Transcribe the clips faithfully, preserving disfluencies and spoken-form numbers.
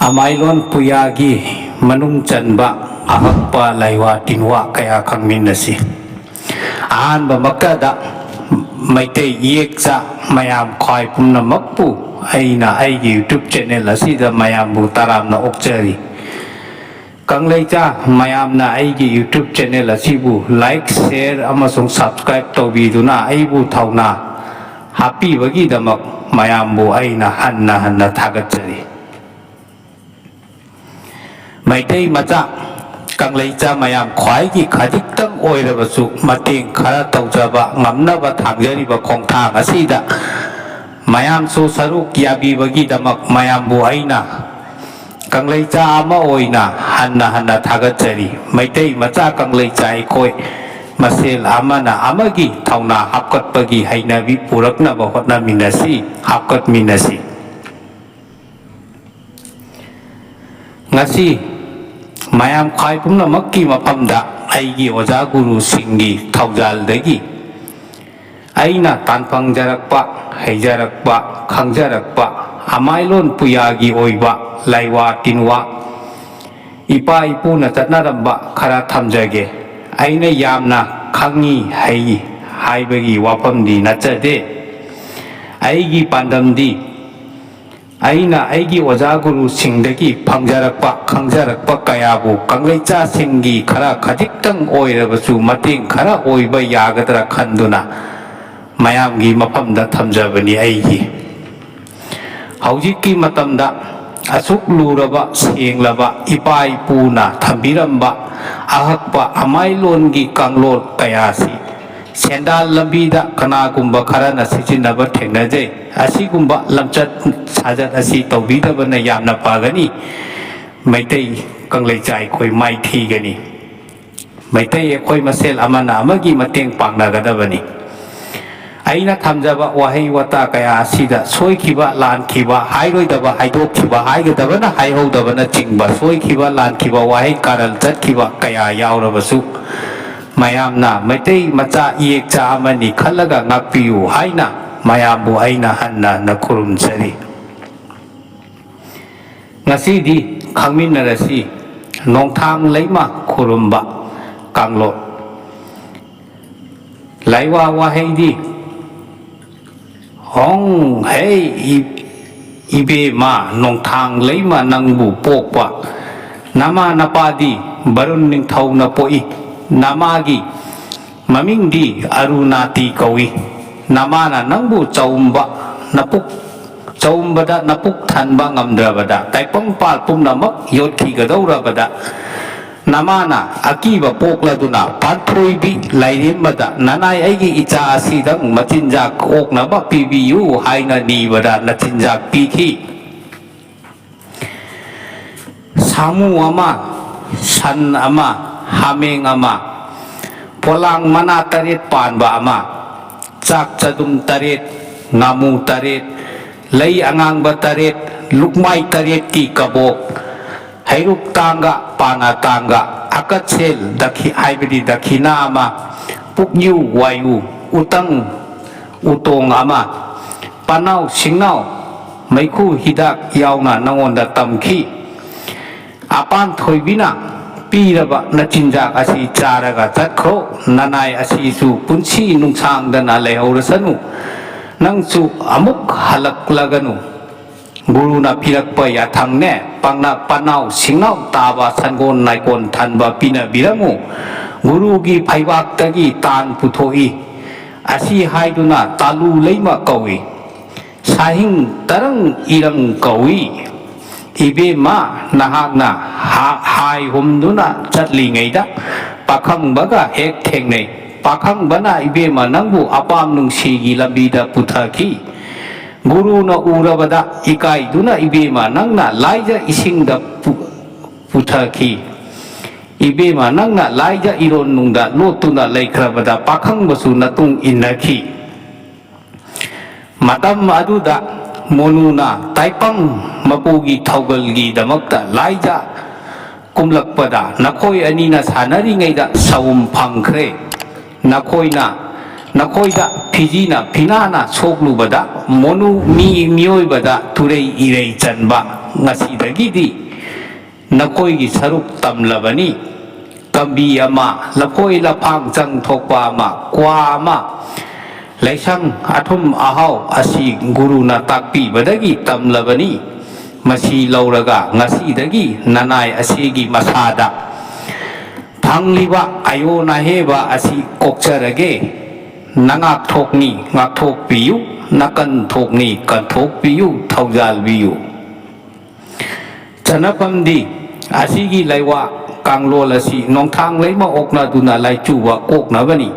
ꯑꯃꯥꯏꯂꯣꯟ ꯄꯨꯌꯥꯒꯤ ꯃꯅꯨꯡ ꯆꯟꯕ ꯑꯍꯛꯄ ꯂꯥꯏꯋꯥ ꯇꯤꯟꯋꯥ ꯀꯌꯥ ꯈꯪꯃꯤꯟꯅꯁꯤ꯫ ꯑꯍꯥꯟꯕꯃꯛꯇꯗ ꯃꯩꯇꯩ ꯏꯌꯦꯛꯆꯥ ꯃꯌꯥꯝ ꯈ꯭ꯋꯥꯏ ꯄꯨꯝꯅꯃꯛꯄꯨ ꯑꯩꯅ ꯑꯩꯒꯤ YouTube channel ꯑꯁꯤꯗ ꯃꯌꯥꯝꯕꯨ ꯇꯔꯥꯝꯅ ꯑꯣꯛꯆꯔꯤ꯫ ꯀꯪꯂꯩꯆꯥ ꯃꯌꯥꯝꯅ ꯑꯩꯒꯤ YouTube channel ꯑꯁꯤꯕꯨ like, share ꯑꯃꯁꯨꯡ subscribe ꯇꯧꯕꯤꯗꯨꯅ ꯑꯩꯕꯨ ꯊꯧꯅꯥ ꯍꯥꯞꯄꯤꯕꯒꯤꯗꯃꯛ ꯃꯌꯥꯝꯕꯨ ꯑꯩꯅ ꯍꯟꯅ ꯍꯟꯅ ꯊꯥꯒꯠꯆꯔꯤ꯫ ꯃꯩꯇꯩ ꯃꯆꯥ ꯀꯪꯂꯩꯆꯥ ꯃꯌꯥꯝ ꯈ꯭ꯋꯥꯏꯒꯤ ꯈꯖꯤꯛꯇꯪ ꯑꯣꯏꯔꯕꯁꯨ ꯃꯇꯦꯡ ꯈꯔ ꯇꯧꯖꯕ ꯉꯝꯅꯕ ꯊꯥꯡꯖꯔꯤꯕ ꯈꯣꯡꯊꯥꯡ ꯑꯁꯤꯗ ꯃꯌꯥꯝꯁꯨ ꯁꯔꯨꯛ ꯌꯥꯕꯤꯕꯒꯤꯗꯃꯛ ꯃꯌꯥꯝꯕꯨ ꯑꯩꯅ ꯀꯪꯂꯩꯆꯥ ꯑꯃ ꯑꯣꯏꯅ ꯍꯟꯅ ꯍꯟꯅ ꯊꯥꯒꯠꯆꯔꯤ꯫ ꯃꯩꯇꯩ ꯃꯆꯥ ꯀꯪꯂꯩꯆꯥ ꯑꯩꯈꯣꯏ ꯃꯁꯦꯜ ꯑꯃꯅ ꯑꯃꯒꯤ ꯊꯧꯅꯥ ꯍꯥꯞꯀꯠꯄꯒꯤ ꯍꯩꯅꯕꯤ ꯄꯨꯔꯛꯅꯕ ꯍꯣꯠꯅꯃꯤꯟꯅꯁꯤ, ꯍꯥꯞꯀꯠꯃꯤꯟꯅꯁꯤ꯫ ꯉꯁꯤ ꯃꯌꯥꯝ ꯈ꯭ꯋꯥꯏ ꯄꯨꯝꯅꯃꯛꯀꯤ ꯃꯐꯝꯗ ꯑꯩꯒꯤ ꯑꯣꯖꯥ ꯒꯨꯔꯨꯁꯤꯡꯒꯤ ꯊꯧꯖꯥꯜꯗꯒꯤ ꯑꯩꯅ ꯇꯥꯟꯐꯪꯖꯔꯛꯄ, ꯍꯩꯖꯔꯛꯄ, ꯈꯪꯖꯔꯛꯄ ꯑꯃꯥꯏꯂꯣꯟ ꯄꯨꯌꯥꯒꯤ ꯑꯣꯏꯕ ꯂꯥꯏꯋꯥ ꯇꯤꯟꯋꯥ, ꯏꯄꯥ ꯏꯄꯨꯅ ꯆꯠꯅꯔꯝꯕ ꯈꯔ ꯊꯝꯖꯒꯦ꯫ ꯑꯩꯅ ꯌꯥꯝꯅ ꯈꯪꯉꯤ ꯍꯩ ꯍꯥꯏꯕꯒꯤ ꯋꯥꯐꯝꯗꯤ ꯅꯠꯆꯗꯦ꯫ ꯑꯩꯒꯤ ꯄꯥꯟꯗꯝꯗꯤ ꯑꯩꯅ ꯑꯩꯒꯤ ꯑꯣꯖꯥ ꯒꯨꯔꯨꯁꯤꯡꯗꯒꯤ ꯐꯪꯖꯔꯛꯄ, ꯈꯪꯖꯔꯛꯄ ꯀꯌꯥꯕꯨ ꯀꯪꯂꯩꯆꯥꯁꯤꯡꯒꯤ ꯈꯔ ꯈꯖꯤꯛꯇꯪ ꯑꯣꯏꯔꯕꯁꯨ ꯃꯇꯦꯡ ꯈꯔ ꯑꯣꯏꯕ ꯌꯥꯒꯗ꯭ꯔꯥ ꯈꯟꯗꯨꯅ ꯃꯌꯥꯝꯒꯤ ꯃꯐꯝꯗ ꯊꯝꯖꯕꯅꯤ꯫ ꯑꯩꯒꯤ ꯍꯧꯖꯤꯛꯀꯤ ꯃꯇꯝꯗ ꯑꯁꯨꯛ ꯂꯨꯔꯕ, ꯁꯦꯡꯂꯕ ꯏꯄꯥ ꯏꯄꯨꯅ ꯊꯝꯕꯤꯔꯝꯕ ꯑꯍꯛꯄ ꯑꯃꯥꯏꯂꯣꯟꯒꯤ ꯀꯥꯡꯂꯣꯟ ꯀꯌꯥꯁꯤ ꯁꯦꯟꯗꯥꯟ ꯂꯝꯕꯤꯗ ꯀꯅꯥꯒꯨꯝꯕ ꯈꯔꯅ ꯁꯤꯖꯤꯟꯅꯕ ꯊꯦꯡꯅꯖꯩ꯫ ꯑꯁꯤꯒꯨꯝꯕ ꯂꯝꯆꯠ ꯁꯥꯖꯠ ꯑꯁꯤ ꯇꯧꯕꯤꯗꯕꯅ ꯌꯥꯝꯅ ꯐꯒꯅꯤ꯫ ꯃꯩꯇꯩ ꯀꯪꯂꯩꯆꯥ ꯑꯩꯈꯣꯏ ꯃꯥꯏꯊꯤꯒꯅꯤ꯫ ꯃꯩꯇꯩ ꯑꯩꯈꯣꯏ ꯃꯁꯦꯜ ꯑꯃꯅ ꯑꯃꯒꯤ ꯃꯇꯦꯡ ꯄꯥꯡꯅꯒꯗꯕꯅꯤ꯫ ꯑꯩꯅ ꯊꯝꯖꯕ ꯋꯥꯍꯩ ꯋꯥꯇꯥ ꯀꯌꯥ ꯑꯁꯤꯗ ꯁꯣꯏꯈꯤꯕ, ꯂꯥꯟꯈꯤꯕ, ꯍꯥꯏꯔꯣꯏꯗꯕ, ꯍꯥꯏꯗꯣꯛꯈꯤꯕ, ꯍꯥꯏꯒꯗꯕꯅ ꯍꯥꯏꯍꯧꯗꯕꯅꯆꯤꯡꯕ ꯁꯣꯏꯈꯤꯕ, ꯂꯥꯟꯈꯤꯕ, ꯋꯥꯍꯩ ꯀꯥꯔꯟ ꯆꯠꯈꯤꯕ ꯀꯌꯥ ꯌꯥꯎꯔꯕꯁꯨ, ꯃꯌꯥꯝꯅ ꯃꯩꯇꯩ ꯃꯆꯥ ꯏꯌꯦꯛꯆꯥ ꯑꯃꯅꯤ ꯈꯜꯂꯒ ꯉꯥꯛꯄꯤꯌꯨ ꯍꯥꯏꯅ ꯃꯌꯥꯝꯕꯨ ꯑꯩꯅ ꯍꯟꯅ ꯍꯟꯅ ꯈꯨꯔꯨꯝꯖꯔꯤ꯫ ꯉꯁꯤꯗꯤ ꯈꯪꯃꯤꯟꯅꯔꯁꯤ ꯅꯣꯡꯊꯥꯡ ꯂꯩꯃ ꯈꯨꯔꯨꯝꯕ ꯀꯥꯡꯂꯣꯟ꯫ ꯂꯥꯏꯋꯥ ꯋꯥꯍꯩꯗꯤ: ꯍꯣꯡ ꯍꯦ ꯏ-, ꯏꯕꯦꯝꯃ ꯅꯣꯡꯊꯥꯡ ꯂꯩꯃ ꯅꯪꯕꯨ ꯄꯣꯛꯄ ꯅꯃꯥ ꯅꯄꯥꯗꯤ ꯕꯔꯨꯟ ꯅꯤꯡꯊꯧꯅ ꯄꯣꯛꯏ꯫ ꯅꯃꯥꯒꯤ ꯃꯃꯤꯡꯗꯤ ꯑꯔꯨꯅꯥꯇꯤ ꯀꯧꯏ꯫ ꯅꯃꯥꯅ ꯅꯪꯕꯨ ꯆꯥꯎꯝꯕ ꯅꯄꯨꯛ, ꯆꯥꯎꯝꯕꯗ ꯅꯄꯨꯛ ꯊꯟꯕ ꯉꯝꯗ꯭ꯔꯕꯗ, ꯇꯥꯏꯕꯪꯄꯥꯜ ꯄꯨꯝꯅꯃꯛ ꯌꯣꯠꯈꯤꯒꯗꯧꯔꯕꯗ, ꯅꯃꯥꯅ ꯑꯀꯤꯕ ꯄꯣꯛꯂꯗꯨꯅ ꯄꯥꯟꯊꯣꯏꯕꯤ ꯂꯥꯏꯔꯦꯝꯕꯗ, "ꯅꯅꯥꯏ ꯑꯩꯒꯤ ꯏꯆꯥ ꯑꯁꯤꯗꯪ ꯃꯆꯤꯟꯖꯥꯛ ꯑꯣꯛꯅꯕ ꯄꯤꯕꯤꯌꯨ" ꯍꯥꯏꯅ ꯅꯤꯕꯗ ꯅꯆꯤꯟꯖꯥꯛ ꯄꯤꯈꯤ꯫ ꯁꯥꯃꯨ ꯑꯃ, ꯁꯟ ꯑꯃ, ꯍꯥꯃꯦꯡ ꯑꯃ, ꯄꯣꯂꯥꯡ ꯃꯅꯥ ꯇꯔꯦꯠ ꯄꯥꯟꯕ ꯑꯃ, ꯆꯥꯛ ꯆꯗꯨꯝ ꯇꯔꯦꯠ, ꯉꯥꯃꯨ ꯇꯔꯦꯠ, ꯂꯩ ꯑꯉꯥꯡꯕ ꯇꯔꯦꯠ, ꯂꯨꯛꯃꯥꯏ ꯇꯔꯦꯠꯀꯤ ꯀꯕꯣꯛ, ꯍꯩꯔꯨꯛ ꯇꯥꯡꯒ, ꯄꯥꯅꯥ ꯇꯥꯡꯒ, ꯑꯀꯠꯁꯦꯜ ꯗꯈꯤ-, ꯍꯥꯏꯕꯗꯤ ꯗꯈꯤꯅꯥ ꯑꯃ, ꯄꯨꯛꯌꯨ ꯋꯥꯏꯌꯨ, ꯎꯇꯪ ꯎꯇꯣꯡ ꯑꯃ, ꯄꯅꯥꯎ ꯁꯤꯡꯅꯥꯎ, ꯃꯩꯈꯨ ꯍꯤꯗꯥꯛ ꯌꯥꯎꯅ ꯅꯉꯣꯟꯗ ꯇꯝꯈꯤ꯫ ꯑꯄꯥꯟ ꯊꯣꯏꯕꯤꯅ ꯄꯤꯔꯕ ꯅꯆꯤꯟꯖꯥꯛ ꯑꯁꯤ ꯆꯥꯔꯒ ꯆꯠꯈ꯭ꯔꯣ꯫ ꯅꯅꯥꯏ ꯑꯁꯤꯁꯨ ꯄꯨꯟꯁꯤ ꯅꯨꯡꯁꯥꯡꯗꯅ ꯂꯩꯍꯧꯔꯁꯅꯨ꯫ ꯅꯪꯁꯨ ꯑꯃꯨꯛ ꯍꯜꯂꯛꯂꯒꯅꯨ꯫ ꯒꯨꯔꯨꯅ ꯄꯤꯔꯛꯄ ꯌꯥꯊꯪꯅꯦ꯫ ꯄꯥꯡꯅ-, ꯄꯅꯥꯎ ꯁꯤꯡꯅꯥꯎ ꯇꯥꯕ ꯁꯟꯒꯣꯟ ꯅꯥꯏꯀꯣꯟ ꯊꯟꯕ ꯄꯤꯅꯕꯤꯔꯝꯃꯨ꯫ ꯒꯨꯔꯨꯒꯤ ꯐꯩꯕꯥꯛꯇꯒꯤ ꯇꯥꯟ ꯄꯨꯊꯣꯛꯏ꯫ ꯑꯁꯤ ꯍꯥꯏꯗꯨꯅ ꯇꯥꯂꯨ ꯂꯩꯃ ꯀꯧꯏ꯫ ꯁꯥꯍꯤꯡ ꯇꯔꯪ ꯏꯔꯪ ꯀꯧꯏ꯫ ꯏꯕꯦꯝꯃ, ꯅꯍꯥꯛꯅ ꯍꯥ-, ꯍꯥꯏ ꯍꯨꯝꯗꯨꯅ ꯆꯠꯂꯤꯉꯩꯗ ꯄꯥꯈꯪꯕꯒ ꯍꯦꯛ ꯊꯦꯡꯅꯩ꯫ ꯄꯥꯈꯪꯕꯅ ꯏꯕꯦꯝꯃ ꯅꯪꯕꯨ ꯑꯄꯥꯝ ꯅꯨꯡꯁꯤꯒꯤ ꯂꯝꯕꯤꯗ ꯄꯨꯊꯈꯤ꯫ ꯒꯨꯔꯨꯅ ꯎꯔꯕꯗ ꯏꯀꯥꯏꯗꯨꯅ ꯏꯕꯦꯝꯃ ꯅꯪꯅ ꯂꯥꯏꯖ ꯏꯁꯤꯡꯗ ꯄꯨ-, ꯄꯨꯊꯈꯤ꯫ ꯏꯕꯦꯝꯃ ꯅꯪꯅ ꯂꯥꯏꯖ ꯏꯔꯣꯟꯅꯨꯡꯗ ꯂꯣꯠꯇꯨꯅ ꯂꯩꯈ꯭ꯔꯕꯗ ꯄꯥꯈꯪꯕꯁꯨ ꯅꯇꯨꯡ ꯏꯟꯅꯈꯤ꯫ ꯃꯇꯝ ꯑꯗꯨꯗ ꯃꯣꯅꯨꯅ ꯇꯥꯏꯄꯪ ꯃꯄꯨꯒꯤ ꯊꯧꯒꯜꯒꯤꯗꯃꯛꯇ ꯂꯥꯏꯖ ꯀꯨꯝꯂꯛꯄꯗ ꯅꯈꯣꯏ ꯑꯅꯤꯅ ꯁꯥꯟꯅꯔꯤꯉꯩꯗ ꯁꯥꯎꯝ ꯐꯪꯈ꯭ꯔꯦ꯫ ꯅꯈꯣꯏꯅ ꯅꯈꯣꯏꯗ ꯐꯤꯖꯤꯅ ꯐꯤꯅꯥꯅ ꯁꯣꯛꯂꯨꯕꯗ ꯃꯣꯅꯨ ꯃꯤ ꯃꯤꯑꯣꯏꯕꯗ ꯇꯨꯔꯩ ꯏꯔꯩ ꯆꯟꯕ ꯉꯁꯤꯗꯒꯤꯗꯤ ꯅꯈꯣꯏꯒꯤ ꯁꯔꯨꯛ ꯇꯝꯂꯕꯅꯤ꯫ ꯀꯝꯕꯤ ꯑꯃ, ꯂꯐꯣꯏ ꯂꯐꯥꯡ ꯆꯪ ꯊꯣꯛꯄ ꯑꯃ, ꯀ꯭ꯋꯥ ꯑꯃ, ꯂꯩꯁꯪ ꯑꯊꯨꯝ ꯑꯍꯥꯎ ꯑꯁꯤ ꯒꯨꯔꯨꯅ ꯇꯥꯛꯄꯤꯕꯗꯒꯤ ꯇꯝꯂꯕꯅꯤ꯫ ꯃꯁꯤ ꯂꯧꯔꯒ ꯉꯁꯤꯗꯒꯤ ꯅꯅꯥꯏ ꯑꯁꯤꯒꯤ ꯃꯁꯥꯗ ꯐꯪꯂꯤꯕ ꯑꯌꯣꯟ ꯑꯍꯦꯕ ꯑꯁꯤ ꯀꯣꯛꯆꯔꯒꯦ꯫ ꯅꯉꯥꯛꯊꯣꯛꯅꯤ ꯉꯥꯛꯊꯣꯛꯄꯤꯌꯨ, ꯅꯀꯟ ꯊꯣꯛꯅꯤ ꯀꯟꯊꯣꯛꯄꯤꯌꯨ, ꯊꯧꯖꯥꯜꯕꯤꯌꯨ꯫ ꯆꯅꯐꯝꯗꯤ ꯑꯁꯤꯒꯤ ꯂꯩꯋꯥ ꯀꯥꯡꯂꯣꯜ ꯑꯁꯤ ꯅꯣꯡꯊꯥꯡ ꯂꯩꯃ ꯑꯣꯛꯅꯗꯨꯅ ꯂꯥꯏꯆꯨꯕ ꯀꯣꯛꯅꯕꯅꯤ꯫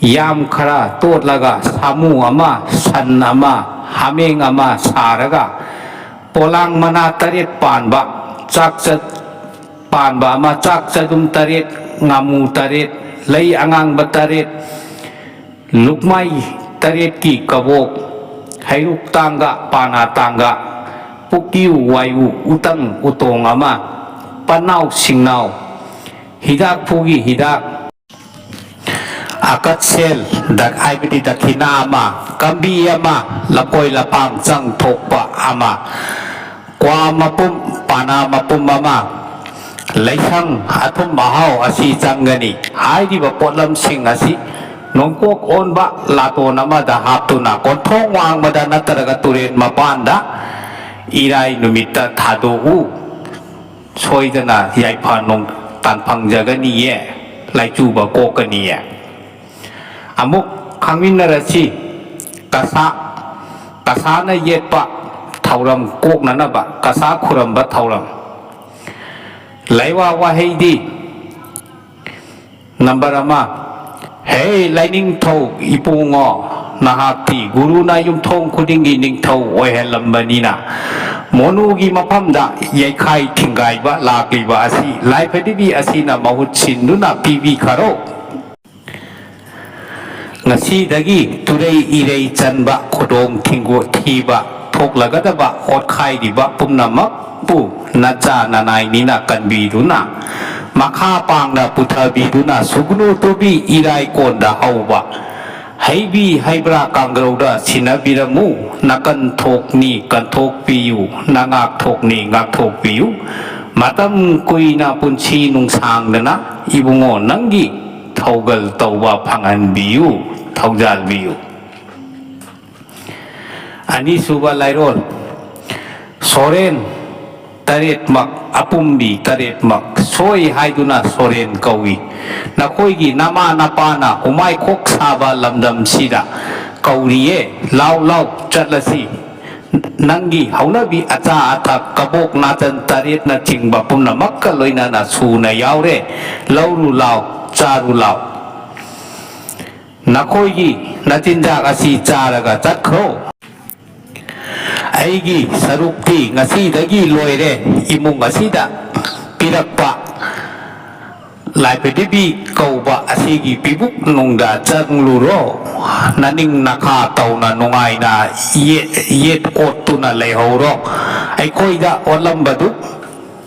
ꯌꯥꯝ ꯈꯔ ꯇꯣꯠꯂꯒ ꯁꯥꯃꯨ ꯑꯃ, ꯁꯟ ꯑꯃ, ꯍꯥꯃꯦꯡ ꯑꯃ ꯁꯥꯔꯒ ꯄꯣꯂꯥꯡ ꯃꯅꯥ ꯇꯔꯦꯠ ꯄꯥꯟꯕ ꯆꯥꯛ ꯆꯠ ꯄꯥꯟꯕ ꯑꯃ, ꯆꯥꯛ ꯆꯗꯨꯝ ꯇꯔꯦꯠ, ꯉꯥꯃꯨ ꯇꯔꯦꯠ, ꯂꯩ ꯑꯉꯥꯡꯕ ꯇꯔꯦꯠ, ꯂꯨꯛꯃꯥꯏ ꯇꯔꯦꯠꯀꯤ ꯀꯕꯣꯛ, ꯍꯩꯔꯨꯛ ꯇꯥꯡꯒ, ꯄꯥꯅꯥ ꯇꯥꯡꯒ, ꯄꯨꯛꯀꯤꯌꯨ ꯋꯥꯏꯌꯨ, ꯎꯇꯪ ꯎꯇꯣꯡ ꯑꯃ, ꯄꯅꯥꯎ ꯁꯤꯡꯅꯥꯎ, ꯍꯤꯗꯥꯛ ꯐꯨꯒꯤ ꯍꯤꯗꯥꯛ, ꯑꯀꯠꯁꯦꯜ ꯗꯛ-, ꯍꯥꯏꯕꯗꯤ ꯗꯈꯤꯅꯥ ꯑꯃ, ꯀꯝꯕꯤ ꯑꯃ, ꯂꯐꯣꯏ ꯂꯐꯥꯡ ꯆꯪ ꯊꯣꯛꯄ ꯑꯃ, ꯀ꯭ꯋꯥ ꯃꯄꯨꯝ, ꯄꯥꯅꯥ ꯃꯄꯨꯝ ꯑꯃ, ꯂꯩꯁꯪ, ꯑꯊꯨꯝ ꯑꯍꯥꯎ ꯑꯁꯤ ꯆꯪꯒꯅꯤ꯫ ꯍꯥꯏꯔꯤꯕ ꯄꯣꯠꯂꯝꯁꯤꯡ ꯑꯁꯤ ꯅꯣꯡꯄꯣꯛ ꯑꯣꯟꯕ ꯂꯥꯇꯣꯟ ꯑꯃꯗ ꯍꯥꯞꯇꯨꯅ ꯀꯣꯟꯊꯣꯡ ꯋꯥꯡꯃꯗ ꯅꯠꯇ꯭ꯔꯒ ꯇꯨꯔꯦꯟ ꯃꯄꯥꯟꯗ ꯏꯔꯥꯏ ꯅꯨꯃꯤꯠꯇ ꯊꯥꯗꯣꯛꯎ꯫ ꯁꯣꯏꯗꯅ ꯌꯥꯏꯐ ꯅꯣꯡ-, ꯇꯥꯟ ꯐꯪꯖꯒꯅꯤꯌꯦ, ꯂꯥꯏꯆꯨꯕ ꯀꯣꯛꯀꯅꯤꯌꯦ꯫ ꯑꯃꯨꯛ ꯈꯪꯃꯤꯟꯅꯔꯁꯤ꯫ ꯀꯁꯥ, ꯀꯁꯥꯅ ꯌꯦꯠꯄ ꯊꯧꯔꯝ ꯀꯣꯛꯅꯅꯕ ꯀꯁꯥ ꯈꯨꯔꯝꯕ ꯊꯧꯔꯝ꯫ ꯂꯩꯋꯥ ꯋꯥꯍꯩꯗꯤ ꯅꯝꯕꯔ ꯑꯃ, ꯍꯦ ꯂꯥꯏꯅꯤꯡꯊꯧ ꯏꯄꯨꯉꯣ, ꯅꯍꯥꯛꯇꯤ ꯒꯨꯔꯨꯅ ꯌꯨꯝꯊꯣꯡ ꯈꯨꯗꯤꯡꯒꯤ ꯅꯤꯡꯊꯧ ꯑꯣꯏꯍꯜꯂꯝꯕꯅꯤꯅ, ꯃꯣꯅꯨꯒꯤ ꯃꯐꯝꯗ ꯌꯩꯈꯥꯏ ꯊꯤꯡꯒꯥꯏꯕ ꯂꯥꯛꯂꯤꯕ ꯑꯁꯤ ꯂꯥꯏꯐꯗꯤꯕꯤ ꯑꯁꯤꯅ ꯃꯍꯨꯠ ꯁꯤꯟꯗꯨꯅ ꯄꯤꯕꯤꯈꯔꯣ꯫ ꯉꯁꯤꯗꯒꯤ ꯇꯨꯔꯩ ꯏꯔꯩ ꯆꯟꯕ, ꯈꯨꯗꯣꯡ ꯊꯤꯡꯒꯣ-, ꯊꯤꯕ ꯊꯣꯛꯂꯒꯗꯕ ꯑꯣꯠꯈꯥꯏꯔꯤꯕ ꯄꯨꯝꯅꯃꯛꯄꯨ ꯅꯆꯥ ꯅꯅꯥꯏꯅꯤꯅ ꯀꯟꯕꯤꯗꯨꯅ, ꯃꯈꯥ ꯄꯥꯡꯅ ꯄꯨꯊꯕꯤꯗꯨꯅ, ꯁꯨꯒꯅꯨ ꯇꯨꯕꯤ ꯏꯔꯥꯏ ꯀꯣꯟꯗ ꯍꯧꯕ ꯍꯩꯕꯤ ꯍꯩꯕ꯭ꯔꯥ ꯀꯥꯡꯒ꯭ꯔꯧꯗ ꯁꯤꯟꯅꯕꯤꯔꯝꯃꯨ, ꯅꯀꯟ ꯊꯣꯛꯅꯤ ꯀꯟꯊꯣꯛꯄꯤꯌꯨ, ꯅꯉꯥꯛ ꯊꯣꯛꯅꯤ ꯉꯥꯛꯊꯣꯛꯄꯤꯌꯨ, ꯃꯇꯝ ꯀꯨꯏꯅ ꯄꯨꯟꯁꯤ ꯅꯨꯡꯁꯥꯡꯗꯅ ꯏꯕꯨꯡꯉꯣ ꯅꯪꯒꯤ ꯊꯧꯒꯜ ꯇꯧꯕ ꯐꯪꯍꯟꯕꯤꯌꯨ, ꯊꯧꯖꯥꯜꯕꯤꯌꯨ꯫ ꯑꯅꯤꯁꯨꯕ ꯂꯥꯏꯔꯣꯜ, ꯁꯣꯔꯦꯟ ꯇꯔꯦꯠꯃꯛ, ꯑꯄꯨꯝꯕꯤ ꯇꯔꯦꯠꯃꯛ ꯁꯣꯏ ꯍꯥꯏꯗꯨꯅ ꯁꯣꯔꯦꯟ ꯀꯧꯏ꯫ ꯅꯈꯣꯏꯒꯤ ꯅꯃꯥ ꯅꯄꯥꯅ ꯍꯨꯃꯥꯏꯈꯣꯛ ꯁꯥꯕ ꯂꯝꯗꯝꯁꯤꯗ ꯀꯧꯔꯤꯌꯦ, ꯂꯥꯎ ꯂꯥꯎ ꯆꯠꯂꯁꯤ꯫ ꯅꯪꯒꯤ ꯍꯧꯅꯕꯤ ꯑꯆꯥ ꯑꯊꯛ ꯀꯕꯣꯛ ꯅꯥꯆꯟ ꯇꯔꯦꯠꯅꯆꯤꯡꯕ ꯄꯨꯝꯅꯃꯛꯀ ꯂꯣꯏꯅꯅ ꯁꯨꯅ ꯌꯥꯎꯔꯦ, ꯂꯧꯔꯨ ꯂꯥꯎ, ꯆꯥꯔꯨ ꯂꯥꯎ꯫ ꯅꯈꯣꯏꯒꯤ ꯅꯆꯤꯟꯖꯥꯛ ꯑꯁꯤ ꯆꯥꯔꯒ ꯆꯠꯈ꯭ꯔꯣ꯫ ꯑꯩꯒꯤ ꯁꯔꯨꯛꯇꯤ ꯉꯁꯤꯗꯒꯤ ꯂꯣꯏꯔꯦ꯫ ꯏꯃꯨꯡ ꯑꯁꯤꯗ ꯄꯤꯔꯛꯄ ꯂꯥꯏ ꯄ꯭ꯔꯤꯊꯤꯕꯤ ꯀꯧꯕ ꯑꯁꯤꯒꯤ ꯄꯤꯕꯨꯛ ꯅꯨꯡꯗ ꯆꯪꯂꯨꯔꯣ꯫ ꯅꯅꯤꯡ ꯅꯈꯥ ꯇꯧꯅ ꯅꯨꯡꯉꯥꯏꯅ ꯌꯦꯠ, ꯌꯦꯠ ꯑꯣꯠꯇꯨꯅ ꯂꯩꯍꯧꯔꯣ꯫ ꯑꯩꯈꯣꯏꯗ ꯑꯣꯠꯂꯝꯕꯗꯨ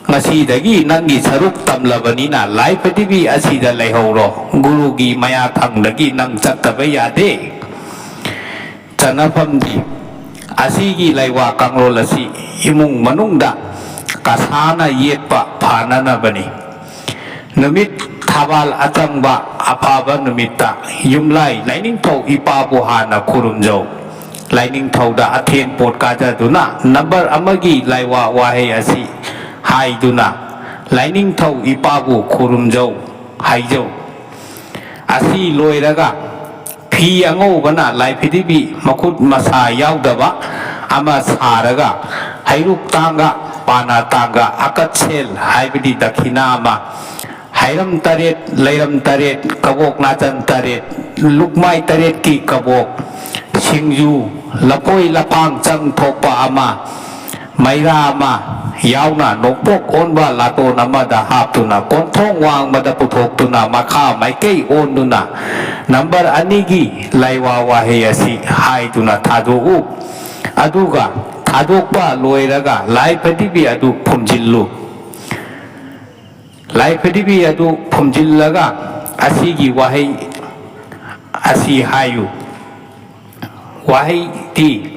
ꯉꯁꯤꯗꯒꯤ ꯅꯪꯒꯤ ꯁꯔꯨꯛ ꯇꯝꯂꯕꯅꯤꯅ ꯂꯥꯏ ꯄ꯭ꯔꯤꯊꯤꯕꯤ ꯑꯁꯤꯗ ꯂꯩꯍꯧꯔꯣ꯫ ꯒꯨꯔꯨꯒꯤ ꯃꯌꯥ ꯊꯪꯗꯒꯤ ꯅꯪ ꯆꯠꯇꯕ ꯌꯥꯗꯦ꯫ ꯆꯟꯅꯐꯝꯗꯤ ꯑꯁꯤꯒꯤ ꯂꯩꯋꯥ ꯀꯥꯡꯂꯣꯟ ꯑꯁꯤ ꯏꯃꯨꯡ ꯃꯅꯨꯡꯗ ꯀꯁꯥꯅ ꯌꯦꯠꯄ ꯐꯅꯅꯕꯅꯤ꯫ ꯅꯨꯃꯤꯠ ꯊꯕꯥꯜ ꯑꯆꯪꯕ ꯑꯐꯕ ꯅꯨꯃꯤꯠꯇ ꯌꯨꯝꯂꯥꯏ ꯂꯥꯏꯅꯤꯡꯊꯧ ꯏꯄꯥꯕꯨ ꯍꯥꯟꯅ ꯈꯨꯔꯨꯝꯖꯧ꯫ ꯂꯥꯏꯅꯤꯡꯊꯧꯗ ꯑꯊꯦꯟ ꯄꯣꯠ ꯀꯥꯖꯗꯨꯅ ꯅꯝꯕꯔ ꯑꯃꯒꯤ ꯂꯥꯏꯋꯥ ꯋꯥꯍꯩ ꯑꯁꯤ ꯍꯥꯏꯗꯨꯅ ꯂꯥꯏꯅꯤꯡꯊꯧ ꯏꯄꯥꯕꯨ ꯈꯨꯔꯨꯝꯖꯧ ꯍꯥꯏꯖꯧ꯫ ꯑꯁꯤ ꯂꯣꯏꯔꯒ ꯐꯤ ꯑꯉꯧꯕꯅ ꯂꯥꯏ ꯄ꯭ꯔꯤꯊꯤꯕꯤ ꯃꯈꯨꯠ ꯃꯁꯥ ꯌꯥꯎꯗꯕ ꯑꯃ ꯁꯥꯔꯒ ꯍꯩꯔꯨꯛ ꯇꯥꯡꯒ ꯄꯥꯅꯥ ꯇꯥꯡꯒ ꯑꯀꯠꯁꯦꯜ ꯍꯥꯏꯕꯗꯤ ꯗꯈꯤꯅꯥ ꯑꯃ, ꯍꯩꯔꯝ ꯇꯔꯦꯠ, ꯂꯩꯔꯝ ꯇꯔꯦꯠ, ꯀꯕꯣꯛ ꯅꯥꯆꯟ ꯇꯔꯦꯠ, ꯂꯨꯛꯃꯥꯏ ꯇꯔꯦꯠꯀꯤ ꯀꯕꯣꯛ, ꯁꯤꯡꯖꯨ, ꯂꯐꯣꯏ ꯂꯐꯥꯡ ꯆꯪ ꯊꯣꯛꯄ ꯑꯃ, ꯃꯩꯔꯥ ꯑꯃ ꯌꯥꯎꯅ ꯅꯣꯡꯄꯣꯛ ꯑꯣꯟꯕ ꯂꯥꯇꯣꯟ ꯑꯃꯗ ꯍꯥꯞꯇꯨꯅ ꯀꯣꯟꯊꯣꯡ ꯋꯥꯡꯃꯗ ꯄꯨꯊꯣꯛꯇꯨꯅ ꯃꯈꯥ ꯃꯥꯏꯀꯩ ꯑꯣꯟꯗꯨꯅ ꯅꯝꯕꯔ ꯑꯅꯤꯒꯤ ꯂꯥꯏꯋꯥ ꯋꯥꯍꯩ ꯑꯁꯤ ꯍꯥꯏꯗꯨꯅ ꯊꯥꯗꯣꯛꯎ꯫ ꯑꯗꯨꯒ ꯊꯥꯗꯣꯛꯄ ꯂꯣꯏꯔꯒ ꯂꯥꯏ ꯄ꯭ꯔꯤꯊꯤꯕꯤ ꯑꯗꯨ ꯐꯨꯝꯖꯤꯜꯂꯨ꯫ ꯂꯥꯏ ꯄ꯭ꯔꯤꯊꯤꯕꯤ ꯑꯗꯨ ꯐꯨꯝꯖꯤꯜꯂꯒ ꯑꯁꯤꯒꯤ ꯋꯥꯍꯩ ꯑꯁꯤ ꯍꯥꯏꯌꯨ꯫ ꯋꯥꯍꯩꯗꯤ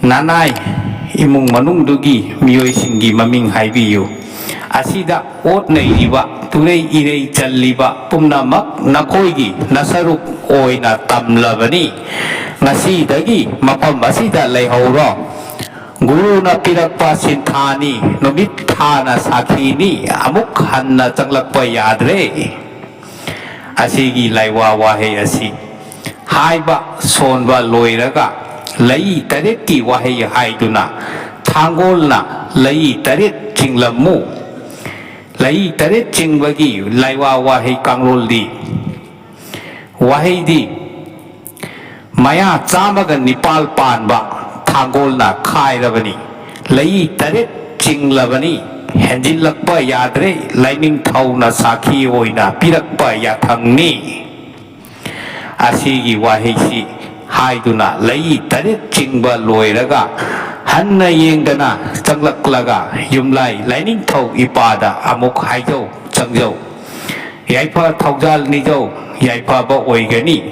ꯅꯅꯥꯏ ꯏꯃꯨꯡ ꯃꯅꯨꯡꯗꯨꯒꯤ ꯃꯤꯑꯣꯏꯁꯤꯡꯒꯤ ꯃꯃꯤꯡ ꯍꯥꯏꯕꯤꯌꯨ꯫ ꯑꯁꯤꯗ ꯑꯣꯠ ꯅꯩꯔꯤꯕ, ꯇꯨꯔꯩ ꯏꯔꯩ ꯆꯜꯂꯤꯕ ꯄꯨꯝꯅꯃꯛ ꯅꯈꯣꯏꯒꯤ ꯅꯁꯔꯨꯛ ꯑꯣꯏꯅ ꯇꯝꯂꯕꯅꯤ꯫ ꯉꯁꯤꯗꯒꯤ ꯃꯐꯝ ꯑꯁꯤꯗ ꯂꯩꯍꯧꯔꯣ꯫ ꯒꯨꯔꯨꯅ ꯄꯤꯔꯛꯄ ꯁꯤꯟꯊꯥꯅꯤ, ꯅꯨꯃꯤꯠ ꯊꯥꯅ ꯁꯥꯈꯤꯅꯤ, ꯑꯃꯨꯛ ꯍꯟꯅ ꯆꯪꯂꯛꯄ ꯌꯥꯗ꯭ꯔꯦ꯫ ꯑꯁꯤꯒꯤ ꯂꯥꯏꯋꯥ ꯋꯥꯍꯩ ꯑꯁꯤ ꯍꯥꯏꯕ ꯁꯣꯟꯕ ꯂꯣꯏꯔꯒ ꯂꯩ ꯇꯔꯦꯠꯀꯤ ꯋꯥꯍꯩ ꯍꯥꯏꯗꯨꯅ ꯊꯥꯡꯒꯣꯜꯅ ꯂꯩ ꯇꯔꯦꯠ ꯆꯤꯡꯂꯝꯃꯨ꯫ ꯂꯩ ꯇꯔꯦꯠ ꯆꯤꯡꯕꯒꯤ ꯂꯥꯏꯋꯥ ꯋꯥꯍꯩ ꯀꯥꯡꯂꯣꯜꯗꯤ, ꯋꯥꯍꯩꯗꯤ ꯃꯌꯥ ꯆꯥꯝꯃꯒ ꯅꯤꯄꯥꯜ ꯄꯥꯟꯕ ꯊꯥꯡꯒꯣꯜꯅ ꯈꯥꯏꯔꯕꯅꯤ꯫ ꯂꯩ ꯇꯔꯦꯠ ꯆꯤꯡꯂꯕꯅꯤ꯫ ꯍꯦꯟꯖꯤꯜꯂꯛꯄ ꯌꯥꯗ꯭ꯔꯦ꯫ ꯂꯥꯏꯅꯤꯡꯊꯧꯅ ꯁꯥꯈꯤ ꯑꯣꯏꯅ ꯄꯤꯔꯛꯄ ꯌꯥꯊꯪꯅꯤ꯫ ꯑꯁꯤꯒꯤ ꯋꯥꯍꯩꯁꯤ ꯍꯥꯏꯗꯨꯅ ꯂꯩ ꯇꯔꯦꯠ ꯆꯤꯡꯕ ꯂꯣꯏꯔꯒ ꯍꯟꯅ ꯌꯦꯡꯗꯅ ꯆꯪꯂꯛꯂꯒ ꯌꯨꯝꯂꯥꯏ ꯂꯥꯏꯅꯤꯡꯊꯧ ꯏꯄꯥꯗ ꯑꯃꯨꯛ ꯍꯥꯏꯖꯧ ꯆꯪꯖꯧ꯫ ꯌꯥꯏꯐ ꯊꯧꯖꯥꯜ ꯅꯤꯖꯧ, ꯌꯥꯏꯐꯕ ꯑꯣꯏꯒꯅꯤ,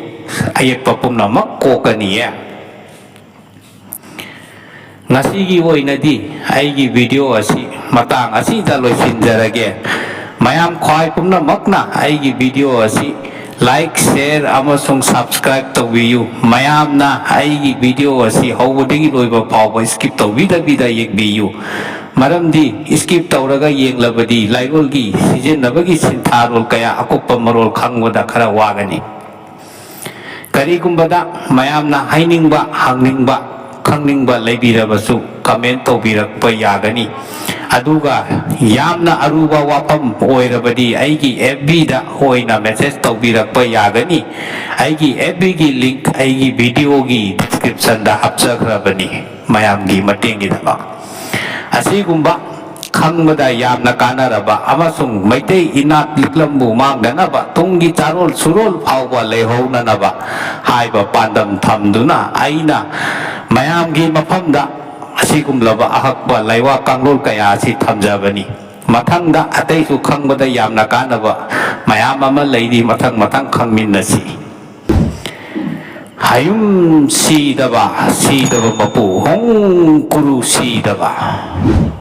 ꯑꯌꯦꯛꯄ ꯄꯨꯝꯅꯃꯛ ꯀꯣꯛꯀꯅꯤꯌꯦ꯫ ꯉꯁꯤꯒꯤ ꯑꯣꯏꯅꯗꯤ ꯑꯩꯒꯤ ꯚꯤꯗꯤꯑꯣ ꯑꯁꯤ ꯃꯇꯥꯡ ꯑꯁꯤꯗ ꯂꯣꯏꯁꯤꯟꯖꯔꯒꯦ꯫ ꯃꯌꯥꯝ ꯈ꯭ꯋꯥꯏ ꯄꯨꯝꯅꯃꯛꯅ ꯑꯩꯒꯤ ꯚꯤꯗꯤꯑꯣ ꯑꯁꯤ like, share ꯑꯃꯁꯨꯡ subscribe ꯇꯧꯕꯤꯌꯨ꯫ ꯃꯌꯥꯝꯅ ꯑꯩꯒꯤ ꯚꯤꯗꯤꯑꯣ ꯑꯁꯤ ꯍꯧꯕꯗꯒꯤ ꯂꯣꯏꯕ ꯐꯥꯎꯕ skip ꯇꯧꯕꯤꯗꯕꯤꯗ ꯌꯦꯡꯕꯤꯌꯨ꯫ ꯃꯔꯝꯗꯤ skip ꯇꯧꯔꯒ ꯌꯦꯡꯂꯕꯗꯤ ꯂꯥꯏꯔꯣꯜꯒꯤ ꯁꯤꯖꯤꯟꯅꯕꯒꯤ ꯁꯤꯟꯊꯥꯔꯣꯜ ꯀꯌꯥ ꯑꯀꯨꯞꯄ ꯃꯔꯣꯜ ꯈꯪꯕꯗ ꯈꯔ ꯋꯥꯒꯅꯤ꯫ ꯀꯔꯤꯒꯨꯝꯕꯗ ꯃꯌꯥꯝꯅ ꯍꯥꯏꯅꯤꯡꯕ, ꯍꯪꯅꯤꯡꯕ, ꯈꯪꯅꯤꯡꯕ ꯂꯩꯕꯤꯔꯕꯁꯨ comment ꯇꯧꯕꯤꯔꯛꯄ ꯌꯥꯒꯅꯤ꯫ ꯑꯗꯨꯒ ꯌꯥꯝꯅ ꯑꯔꯨꯕ ꯋꯥꯐꯝ ꯑꯣꯏꯔꯕꯗꯤ ꯑꯩꯒꯤ F B ꯗ ꯑꯣꯏꯅ message ꯇꯧꯕꯤꯔꯛꯄ ꯌꯥꯒꯅꯤ꯫ ꯑꯩꯒꯤ F B ꯒꯤ link ꯑꯩꯒꯤ ꯚꯤꯗꯤꯑꯣꯒꯤ description ꯗ ꯍꯥꯞꯆꯈ꯭ꯔꯕꯅꯤ꯫ ꯃꯌꯥꯝꯒꯤ ꯃꯇꯦꯡꯒꯤꯗꯃꯛ ꯑꯁꯤꯒꯨꯝꯕ ꯈꯪꯕꯗ ꯌꯥꯝꯅ ꯀꯥꯟꯅꯔꯕ ꯑꯃꯁꯨꯡ ꯃꯩꯇꯩ ꯏꯅꯥꯠ ꯂꯤꯛꯂꯝꯕꯨ ꯃꯥꯡꯗꯅꯕ, ꯇꯨꯡꯒꯤ ꯆꯥꯔꯣꯜ ꯁꯨꯔꯣꯜ ꯐꯥꯎꯕ ꯂꯩꯍꯧꯅꯅꯕ ꯍꯥꯏꯕ ꯄꯥꯟꯗꯝ ꯊꯝꯗꯨꯅ ꯑꯩꯅ ꯃꯌꯥꯝꯒꯤ ꯃꯐꯝꯗ ꯑꯁꯤꯒꯨꯝꯂꯕ ꯑꯍꯛꯄ ꯂꯥꯏꯋꯥ ꯀꯥꯡꯂꯣꯜ ꯀꯌꯥ ꯑꯁꯤ ꯊꯝꯖꯕꯅꯤ꯫ ꯃꯊꯪꯗ ꯑꯇꯩꯁꯨ ꯈꯪꯕꯗ ꯌꯥꯝꯅ ꯀꯥꯟꯅꯕ ꯃꯌꯥꯝ ꯑꯃ ꯂꯩꯔꯤ, ꯃꯊꯪ ꯃꯊꯪ ꯈꯪꯃꯤꯟꯅꯁꯤ꯫ ꯍꯌꯨꯝ ꯁꯤꯗꯕ, ꯁꯤꯗꯕ ꯃꯄꯨ, ꯍꯣꯡ ꯀꯨꯔꯨ ꯁꯤꯗꯕ꯫